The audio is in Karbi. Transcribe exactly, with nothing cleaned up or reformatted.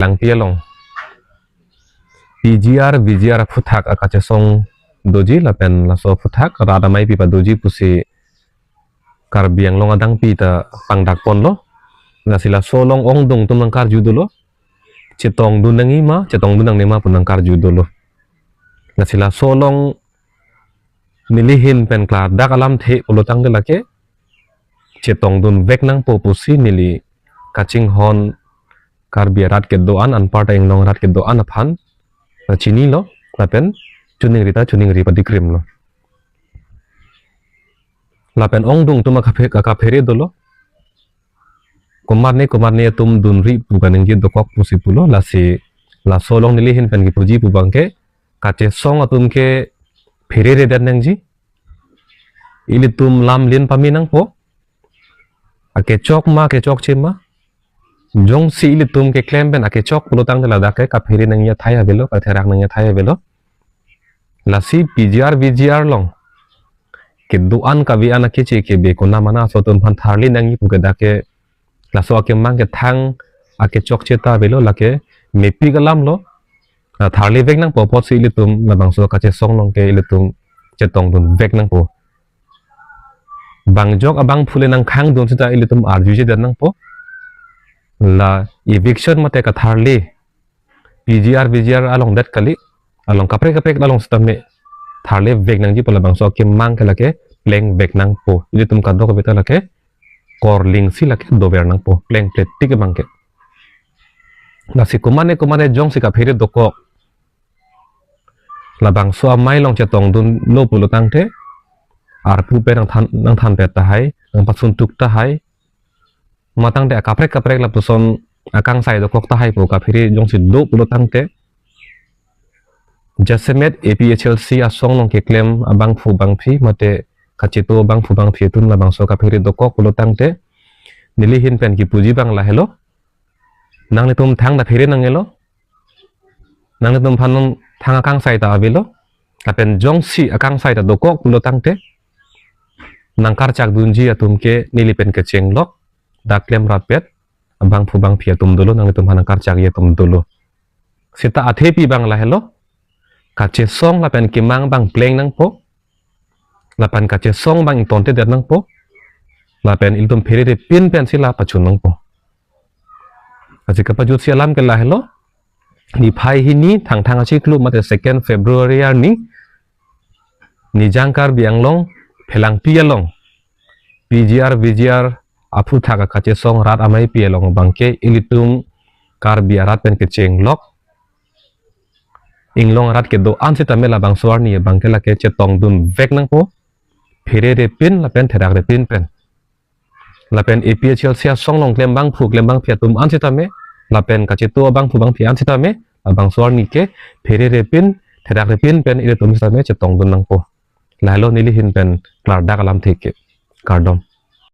Langpi along P G R, V G R aphuthak akachesong doji lapen laso aphuthak rat amei pi padoji pusi Karbi Anglong adangpi ta pangdak ponlo. Lasi laso along ongdung atum nangkarju dolo. Chetongdun nangji ma, chetongdun nangne ma pu nangkarju dolo. Lasi laso along neli ahin pen klardak alamthe pulo tangte lake chetongdun vek nangpo pusi neli kachinghon Karbi arat kedo-an anparta Inglong arat kedo-an aphan ta chinilo lapen choningri ta choningri padikrimlo. Lapen ongdung atum akaphe-, akaphere dolo. Komatne komatne atum dunri pu kaningje dokok pusi pulo, lasi laso along neli ahin pen kipuji pu abangke kachesong atum ke phereredet nangji. Ilitum lam lin pame nangpo. Akechok ma, akechokche ma. Jongsi ilitum keklem pen akechok pulo tangte ladak ke kaphere nangji athai avelo, katherak nangji athai avelo. Lasi P G R, V G R along kedo-an kave-an akeche kebe konamana aso atum aphan tharli nangji pu ke dak ke laso akemang kethang akechokche ta avelo, lake mepik alamlo. Ah, tharli vek nangpo apotsi ilitum labangso kachesong along ke ilitum chetongdun vek nangpo. Bangjok abangphu le nangkhangdun seta ilitum arjujedet nangpo. La eviction mate katharli P G R, V G R along det kali, along kaprek kaprek along setame tharli vek nangji pu labangso akemang ke lake pleng vek nangpo. Ilitum kadokave ta lake korlingsi lake dover nangpo, plengpletik abangke. Lasi komatne komatne jongsi kaphere dokok, labangso amei along chetongdunlo pulo tangte arpu pen nangthan, nangthanpet tahai, nangpasuntuk tahai, matangte akaprek kaprek lapuson akangsai dokok tahai pu kaphere jongsi do pulo tangte, jasemet A P H L C asong along keklem abangphu bangphi mate kacheto abangphu bangphi atum labangso kaphere dokok pulo tangte, neli ahin pen kipuji abang lahelo. Nanglitum thangta phere nangjilo. Nanglitum aphan thang akangsai ta avelo. Lapen jongsi akangsai ta dokok pulo tangte, nangkarchakdunji atum ke neli pen kechenglok, dak klemrappet abangphu bangphi atum dolo, nanglitum aphan nangkarchakji atum dolo. Seta athepi abang lahelo, kachesong lapen kemang abang pleng nangpo, lapen kachesong abang ingtontedet nangpo, lapen ilitum phererepin pensi la pachun nangpo. Lasi kapajutsi alam ke lahelo, niphai hini Thangthang achiklo mate second February arni Nijang Karbi Anglong Phelangpi along P G R V G R aphuthak akachesong rat amei pi along abangke ilitum Karbi arat pen kechenglok, Inglong arat kedo-an sitame labangso arni abangke lake chetongdun vek nangpo, phererepin lapen thedakrepin pen. Lapen A P H L C asong along klem abangphu klem abangphi atum an sitame, lapen kacheto abangphu bangphi an sitame, labangso arni ke phererepin thedakrepin pen ilitum sitame chetongdun nangpo. Lahelo neli ahin pen klardak alamthe ke. Kardom.